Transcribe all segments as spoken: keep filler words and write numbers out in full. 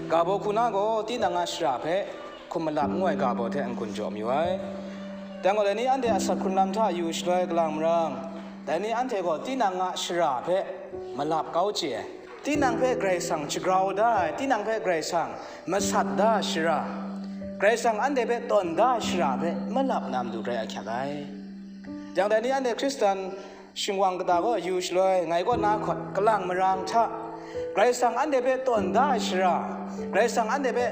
Ga baw hku na gaw tinang a shara hpe hkum malap ngu ai ga baw hte n-gun jaw mayu ai. Dai gaw, dai ni anhte a asak hkrun lam hta yu shaloi kalang marang, dai ni anhte gaw tinang a shara hpe malap kau chye ai. Tinang hpe Karai Kasang shagrau da ai, tinang hpe Karai Kasang masat da ai shara, Karai Kasang anhte hpe tawn da ai shara hpe malap na matu rai ahkyak ai. Yang dai ni anhte Hkristan shingwang kata kaw yu shaloi, ngai kaw na hkawt kalang marang hta, Karai Kasang anhte hpe tawn da ai shara, Karai Kasang anhte hpe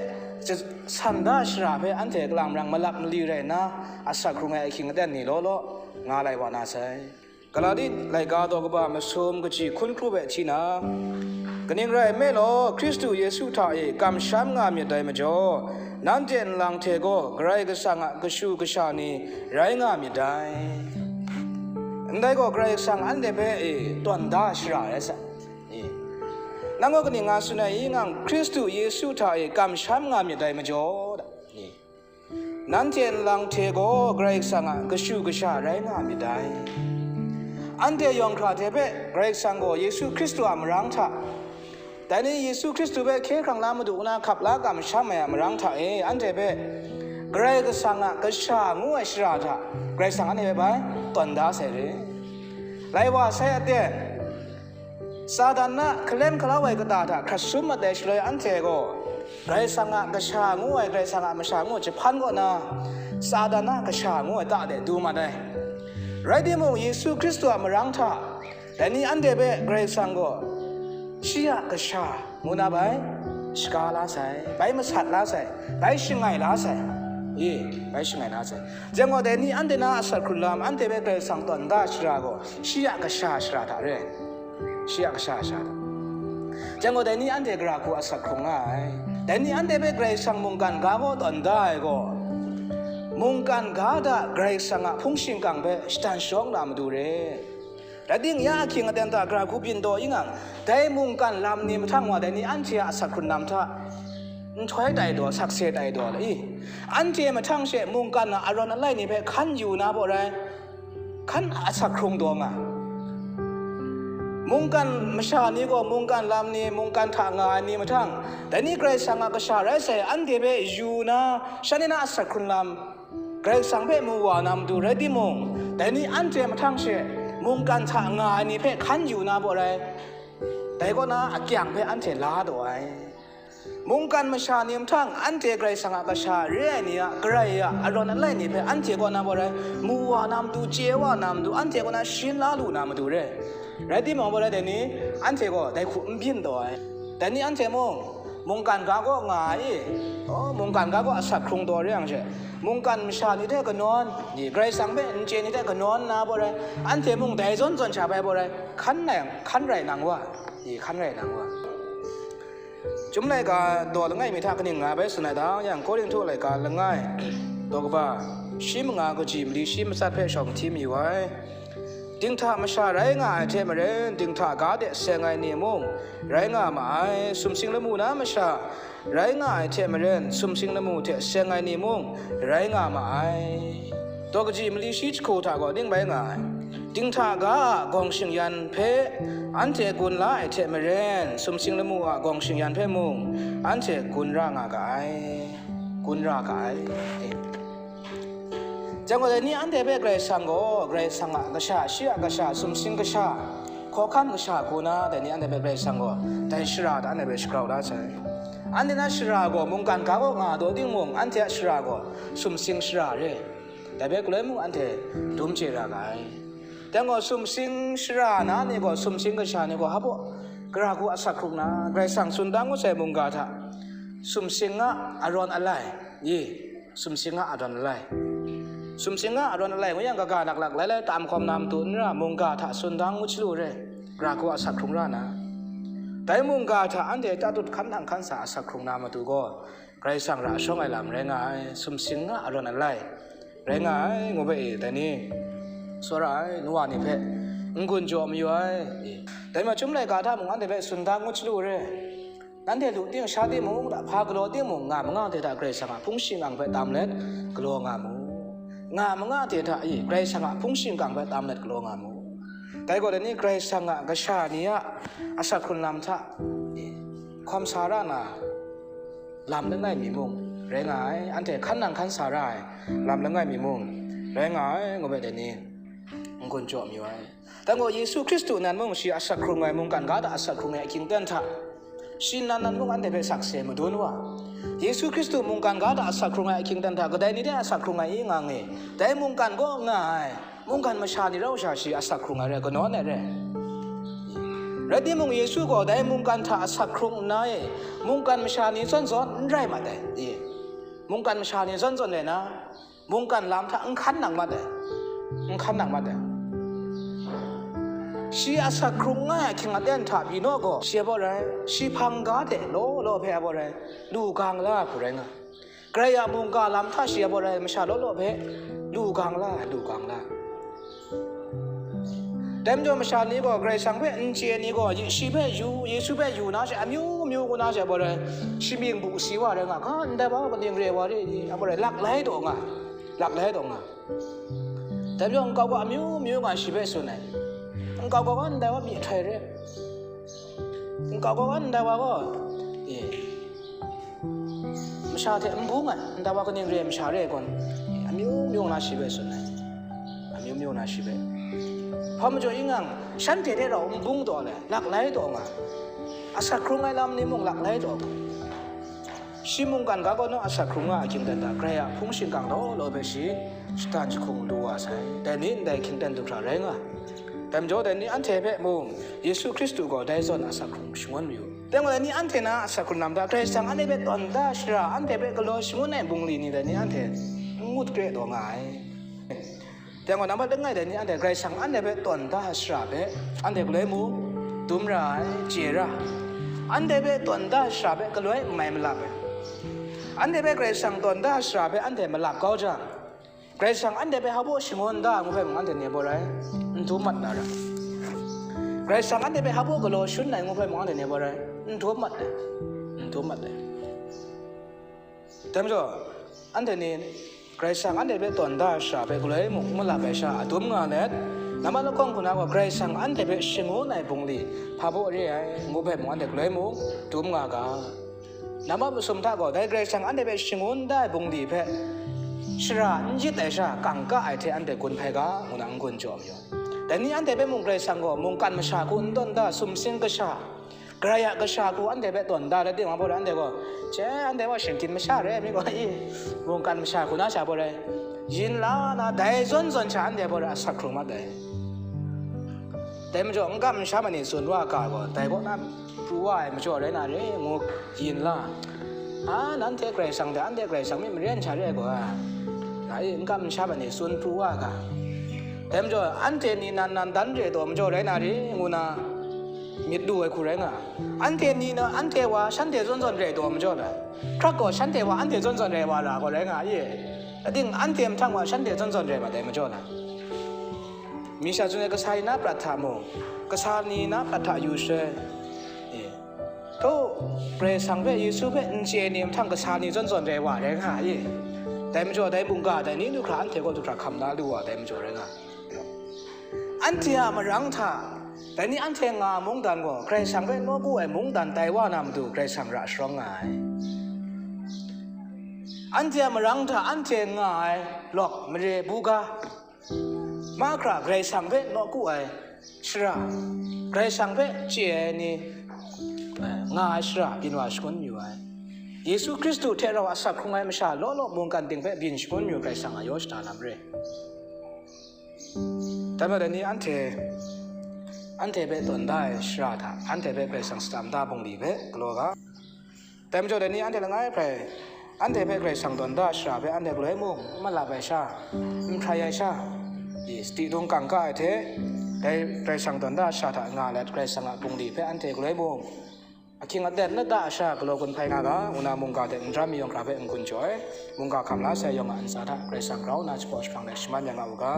san da ai shara hpe anhte kalang marang malap mali rai nna, asak hkrung ai ahkying aten ni law law nga lai wa na sai. Galati laika daw kaba masum kaji hkun hkru hpe hti na, kaning rai nme law, Hkristu Yesu hta e kamsham nga myit dai majaw, nanhte nlang hte gaw Karai Kasang a kashu kasha ni rai nga myit dai. Ndai gaw Karai Kasang anhte hpe e tawn da shara rai sai. E, nang gaw kaning nga tsun ai i ngang, Hkristu Yesu hta e kamsham nga myit dai majaw, e, nanhte nlang hte gaw Karai Kasang a kashu kasha rai nga myit dai. Anhte yawng hkra hte hpe Karai Kasang gaw Yesu Hkristu a marang hta, dai ni Yesu Hkristu hpe hkye hkrang la madu nna hkap la kamsham ai a marang hta e, anhte hpe Karai Kasang a kasha ngu ai shara hta Karai Kasang anhte hpe bai tawn da sai re. Lai wa sai aten, Satan na hkalem hkalau ai kata hta hkrat sum mat ai shaloi, anhte gaw Karai Kasang a kasha ngu ai, Karai Kasang a masha ngu ai jahpan kaw na, Satan na kasha ngu ai ta de du mat ai. Rai timung, Yesu Hkristu a marang hta dai ni anhte hpe Karai Kasang gaw shi a kasha ngu na bai shaga la sai, bai masat la sai, bai shangai la sai. E, bai shangai la sai. Jang gaw, dai ni anhte na asak hkrun lam, anhte hpe Karai Kasang tawn da shara gaw, shi a kasha shara hta re ai. Shi a kasha shara hta. Jang gaw, dai ni anhte gara hku asak hkrung nga ai. Dai ni anhte hpe Karai Kasang mungkan ga kaw tawn da ai gaw, mungkan ga hta Karai Kasang a hpung shingkang hpe shatan shawng na matu re. Rai timung, ya ahkying aten hta gara hku byin taw i ngang, dai mungkan lam ni mahtang wa, dai ni anhte a asak hkrun lam hta nhtoi tai daw, sakse tai daw le i, anhte mahtang she mungkan a arawn alai ni hpe hkan yu na baw rai, hkan asak hkrung daw nga. Mungkan masha ni gaw mungkan lam ni, mungkan hta nga ai ni mahtang, dai ni Karai Kasang a kasha rai sai, anhte hpe yu na, shanhte na asak hkrun lam, Karai Kasang hpe mu wa na matu rai timung, dai ni anhte mahtang she mungkan hta nga ai ni hpe hkan yu na baw rai, dai kaw na akyang hpe anhte la taw ai. Mungkan masha ni mahtang anhte Karai Kasang a kasha re ai ni a, Karai a arawn alai ni hpe anhte kaw na baw rai, mu wa na matu, chye wa na matu, anhte kaw na sharin la lu na matu re. Rai timung, baw rai dai ni, anhte gaw dai hku n byin taw ai. Dai ni anhte mung, mungkan ga kaw nga ai i? Oh, mungkan ga kaw asak hkrung taw re yang she, mungkan masha ni hte kanawn, ni Karai Kasang hpe n chye ni hte kanawn na baw rai, anhte mung dai zawn zawn sha bai baw rai, hkan rai, hkan rai nang wa, i, hkan rai nang wa. Chyum laika daw langai mi hta kaning nga bai tsun ai dang yang, Korinhtu laika langai daw kaba shi manga kaji mali shi matsat hpe shawng hti mayu ai. Dinghta masha rai nga ai hte maren, dinghta ga de seng ai ni mung rai nga ma ai. Sumsing lamu na masha rai nga ai hte maren, sumsing lamu hte seng ai ni mung rai nga ma ai. Daw kaji mali shi jahku hta gaw ning bai nga ai. Dinghta ga a gawng shingyan hpe anhte gun la ai hte maren, sumsing lamu a gawng shingyan hpe mung anhte gun ra nga ga ai, gun ra ga ai. Jang gaw, dai ni anhte hpe Karai Kasang gaw, Karai Kasang a kasha, shi a kasha, sumsing kasha, hkawhkam kasha hku na, dai ni anhte hpe Karai Kasang gaw, dai shara hta anhte hpe shagrau la sai. Anhte na shara gaw mungkan ga kaw nga taw timung, anhte a shara gaw sumsing shara re. Dai hpe galoi mung anhte dum chye ra ga ai. Dai gaw, sumsing shara na ni gaw, sumsing kasha ni gaw, hpa baw, gara hku asak hkrung na, Karai Kasang tsun da ngut sai mungga hta, sumsing a arawn alai, i, sumsing a arawn alai. Sumsing a arawn alai ngu yang, kaga naklak lailai tam hkawm na matu n ra, mungga hta tsun da ngut shalu re, gara hku asak hkrung ra na. Dai mungga hta anhte tatut hkan nang hkan sa asak hkrung na matu gaw, Karai Kasang ra shawng ai lam rai nga ai, sumsing a arawn alai rai nga ai, ngu hpe e, dai ni, tsawra ai, nu wa ni hpe n-gun jaw mayu ai. Dai ma chyum laika hta mung anhte hpe tsun da ngut shalu re. Nanhte lu ting sha timung, hpa galaw timung, nga manga hte hta Karai Kasang a hpung shingkang hpe tam let galaw nga mu. Nga manga hte hta i, Karai Kasang a hpung shingkang hpe tam let galaw nga mu. Dai gaw, dai ni Karai Kasang a kasha ni a asak hkrun lam hta, i, hkawm sa ra na, lam langai mi mung rai nga ai, anhte hkan nang hkan sa ra ai lam langai mi mung rai nga ai, ngu ai dai ni n-gun jaw mayu ai. Dai gaw Yesu Hkristu nan mung shi asak hkrung ai mungkan ga hta asak hkrung ai ahkying ten hta, shi nan nan mung anhte hpe sakse madun wa. Yesu Hkristu mungkan ga hta asak hkrung ai ahkying ten hta kadai ni de asak hkrung ai i nga nge, dai mungkan gaw nga ai, mungkan masha ni rau sha shi asak hkrung ai rai, kanawn ai rai. Rai timung, Yesu gaw dai mungkan hta asak hkrung nna e, mungkan masha ni zawn zawn n rai mat ai. Mungkan masha ni zawn zawn rai na, mungkan lam hta n hkan nang mat ai, n hkan nang mat ai. Shi asak hkrung nga ai ahkying aten hta pyi naw gaw, shi a baw rai, shi hpang ga de law law hpe a baw rai, lu gang la ai hku rai nga. Karai a mungga lam hta shi a baw rai, masha law law hpe lu gang la ai, lu gang la ai. Dai majaw masha ni gaw Karai Kasang hpe n chye ni gaw, shi hpe yu, Yesu hpe yu na she, amyu myu ngu na she, a baw rai, shi mying bu si wa rai nga, ga ndai wa kaning re wa re ni, a baw rai, lak lai taw nga, lak lai taw nga. Dai majaw nkau ga amyu myu nga shi hpe tsun ai. Nkau ga gaw ndai wa myihtoi re. Nkau ga gaw ndai wa gaw, e, masha hte n bung ai, ndai wa kaning re ai masha re ai gaw, amyu myu na shi hpe tsun ai. Amyu myu na shi hpe. Hpa majaw ingang, shanhte hte rau n bung taw le, lak lai taw nga. Asak hkrung ai lam ni mung lak lai taw nga. Shi mungkan ga gaw naw asak hkrung nga ahkying ten hta, Karai a hpung shingkang law law hpe shi shatan jahkung lu wa sai. Dai ni ndai ahkying ten du hkra rai nga. Dai majaw dai ni anhte hpe mung Yesu Hkristu gaw dai zawn asak hkrung shangun mayu. Dai gaw dai ni anhte na asak hkrung lam hta Karai Kasang anhte hpe tawn da shara, anhte hpe galaw shangun ai bungli ni dai ni anhte n ngut kre taw nga ai. Dai gaw nambat langai dai ni anhte Karai Kasang anhte hpe tawn da shara hpe anhte galoi mung dum ra ai, chye ra. Anhte hpe tawn da shara hpe galoi n mai malap ai. Anhte hpe Karai Kasang tawn da shara hpe anhte malap kau jang, Karai Kasang anhte hpe hpa baw shangun da ai ngu hpe mung anhte ni a baw rai, n dum mat na ra. Karai Kasang anhte hpe hpa baw galaw shun ai ngu hpe mung anhte ni a baw rai, n dum mat ai, n dum mat ai. Dai majaw, anhte ni Karai Kasang anhte hpe tawn da ai shara hpe galoi mung n malap ai sha a dum nga let, nambat lahkawng hku na gaw Karai Kasang anhte hpe shangun ai bungli hpa baw re ai ngu hpe mung anhte galoi mung dum nga ga. Nambat masum hta gaw dai Karai Kasang anhte hpe shangun da ai bungli hpe shara n yit ai sha kangka ai hte anhte gun hpai ga, ngu na n-gun jaw mayu. Dai ni anhte hpe mung Karai Kasang gaw mungkan masha hku n tawn da, sumsing kasha, Karai a kasha hku anhte hpe tawn da rai timung, a baw rai anhte gaw, che, anhte gaw shinggyim masha rai mi gaw, i, mungkan masha hku na sha baw rai, yin la na, dai zawn zawn sha anhte baw rai asak hkrung mat ai. Dai majaw, n kam n sha ma ni tsun wa ga gaw, dai kaw na pru wa ai majaw rai na re, ngu yin la. A, nanhte Karai Kasang hte, anhte Karai Kasang myit maren sha re ai gaw, a, nga i, n kam n sha ma ni tsun pru wa ga. Dai majaw, anhte ni nan nan dan re taw majaw rai na re, ngu na myit lu ai hku rai nga. Anhte ni na, anhte wa shanhte zawn zawn re taw majaw na, hkrak gaw shanhte wa anhte zawn zawn re wa ra gaw rai nga i. Ating anhte mahtang wa shanhte zawn zawn re ma dai majaw na, mi sha tsun ai kasa ni na prat hta mung, kasa ni na prat hta yu shaloi, e, htaw, Karai Kasang hpe, Yesu hpe n chye ai ni mahtang kasa ni zawn zawn rai wa rai nga i. Dai majaw, dai mungga, dai ni du hkra anhte kaw du hkra hkam na lu wa, dai majaw rai nga. Anhte a marang hta, dai ni anhte nga mungdan gaw, Karai Kasang hpe nawku ai mungdan tai wa na matu, Karai Kasang ra sharawng nga ai. Anhte a marang hta anhte nga ai lawk mare buga, mahkra Karai Kasang hpe nawku ai shara, Karai Kasang hpe chye ai ni, eh, nga ai shara byin wa shangun yu ai. Yesu Hkristu hte rau asak hkrung ai masha law law mungkan ting hpe byin shangun yu Karai Kasang a yaw shada lam re. Dai majaw dai ni anhte, anhte hpe tawn da ai shara hta, anhte hpe Karai Kasang shadam da bungli hpe galaw ga. Dai majaw dai ni anhte langai hpe, anhte hpe Karai Kasang tawn da ai shara hpe anhte galoi mung n malap ai sha, n hprai ai sha, i, sadi dung kangka ai hte, dai Karai Kasang tawn da ai shara hta nga let Karai Kasang a bungli hpe anhte galoi mung ahkying aten lada ai sha galaw gun hpai nga ga, ngu na mungga hte n daram mi yawng hkra hpe n-gun jaw ai, mungga hkam la sai yawng a ntsa hta Karai Kasang grau nna shapraw jahprang let shaman ya nga u ga.